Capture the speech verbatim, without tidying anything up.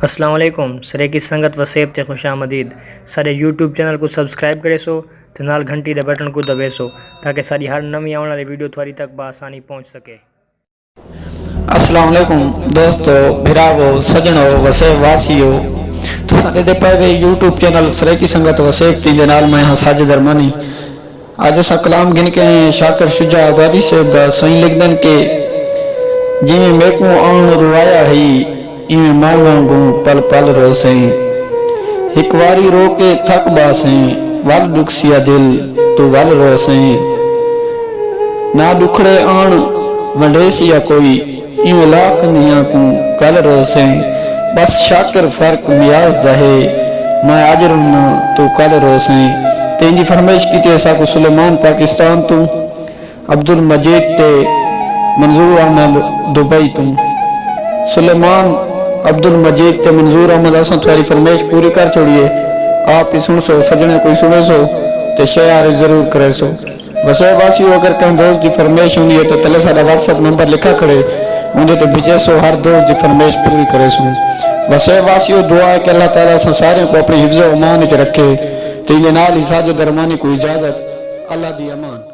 السلام علیکم، سریکی سنگت وسیب تے خوش آمدید۔ ساݙے یوٹیوب چینل کوں سبسکرائب کریسو تے نال گھنٹی دے بٹن کوں دبیسو تاکہ ساݙی ہر نویں آوݨ والی ویڈیو تہاݙی تک بآسانی پہنچ سکے۔ السلام علیکم دوستو، بھراوو، سڄݨو، وسیب واسیو۔ تساں ݙیہدے پئے وے یوٹیوب چینل سریکی سنگت وسیب ٹی دے نال میں ہاں ساجد ارمانی۔ اڄ اساں کلام گھن کے آئے ہیں شاکر شجاع آبادی صاحب دا۔ سئیں لکھدن کہ جیویں میکوں آن روایا ہئی، ایویں ماں وانگوں پل پل روسیں۔ ہک واری رو کے تھک ٻاسیں، ول ݙکھسیا دل توں ول روسیں۔ نہ ݙکھڑے آن ونڈیسیا کوئی، ایویں لا کندھیاں کوں کل روسیں۔ بس شاکر فرق میاز دا ہے، میں اڄ روناں توں کل روسیں۔ تے اینجھی فرمائش کیتی ہے ساکوں سلیمان پاکستان توں، عبدالمجید تے منظور احمد دبئی توں۔ سلیمان، عبدالمجید تے منظور احمد، اساں تہاݙی فرمائش پوری کر چھوڑی ہے۔ آپ ہی سݨسو سڄݨے، کوئی سݨیسو تے شیئر ضرور کریسو۔ وسیب واسیو، اگر کہیں دوست دی فرمائش ہوندی ہے تے تلے ساݙا واٹس ایپ نمبر لکھا کھڑے، اوندے تے بھیجیسو، ہر دوست دی فرمائش پوری کریسوں۔ وسیب واسیو، دعا ہے کہ اللہ تعالیٰ اساں ساریاں کوں اپݨی حفظ و امان وچ رکھے تے ایندے نال ہی ساجد ارمانی کوں اجازت۔ اللہ دی امان۔